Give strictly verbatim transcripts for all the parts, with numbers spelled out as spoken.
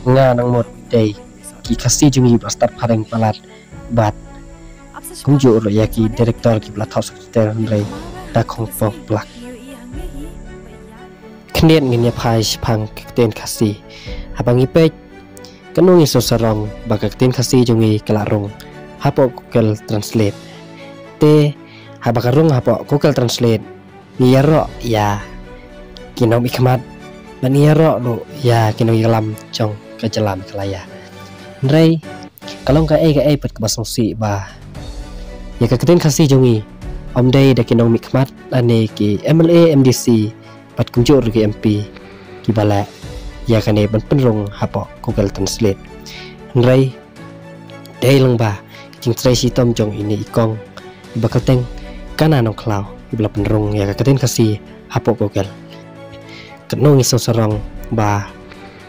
Nga nang mut dei ki Khasi jong ngi ba la stad phareng palat bad kumjuh ruh ïa ki director kiba la thoh subtitle hynrei da khongpong plak. Khyndiat ngin ïa phai shaphang ka ktien Khasi. Haba ngi peit, kano ngi sngewsarong ba ka ktien Khasi jong ngi ka la rung hapoh Google Translate. Te haba ka rung hapoh Google Translate, ngi ïaroh ïa ki nongmihkhmat bad ngi ïaroh ruh ïa ki nongïalam jong ka jylla Meghalaya. Hynrei ka long kaei kaei pat kaba sngewsih ba ïa ka ktien Khasi jong ngi, ym dei da ki nongmihkhmat lane ki M L A, M D C bad kumjuh ruh ki M P kiba leh ïa kane ban pynrung hapoh Google Translate. Hynrei dei lang ba ka jingtrei shitom jong ine i kong iba kyrteng Kana Nongkhlaw iba la pynrung ïa ka ktien Khasi hapoh Google. Kano ngi sngewsarong ba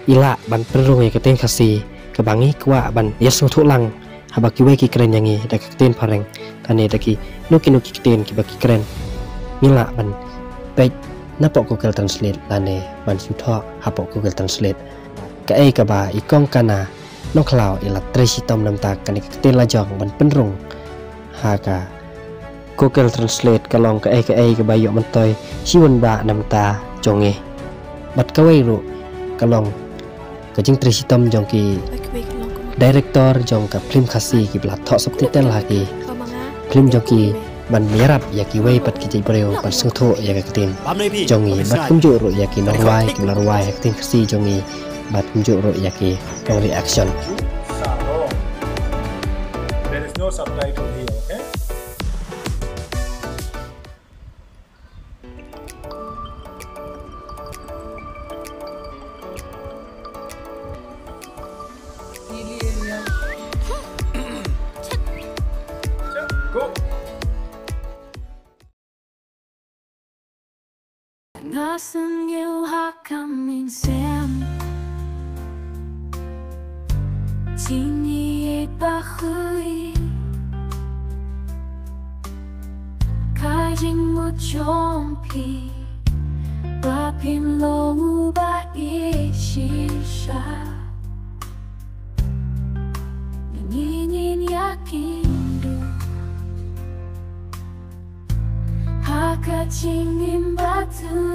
i lah ban pynrung ïa ka ktien Khasi kaba ngi kwah ban ïasngewthuh lang haba kiwei ki kren ïa ngi da ka ktien phareng lane da kino kino ki ktien kiba ki kren. Ngi lah ban peit napoh Google Translate lane ban sngewthuh hapoh Google Translate. Kaei kaba i kong Kana Nongkhlaw i la trei shitom namar kane ka ktien la jong ban pynrung ha ka Google Translate ka long kaei kaei kaba ïoh myntoi shibun ba namar jong ngi. Bad kawei ruh ka long ka jingtrei shitom jong ki director jong ka film Khasi kiba la thoh subtitle ha ki film jong ki ban ïarap ïa kiwei pat ki jaitbynriew ban sngewthuh ïa ka ktien jong ngi bad kumjuh ruh ïa ki nongrwai kiba la rwai ha ka ktien Khasi jong ngi bad kumjuh ruh ïa ki nongreaction. There is no subtitle here, okay? Go. Nga sngewbha ka mynsiem jong ngi ba khuid ka jingmut jong phi ba phin long uba ishisha. Ngi ngin ïakinduh ha ka jingim ba tu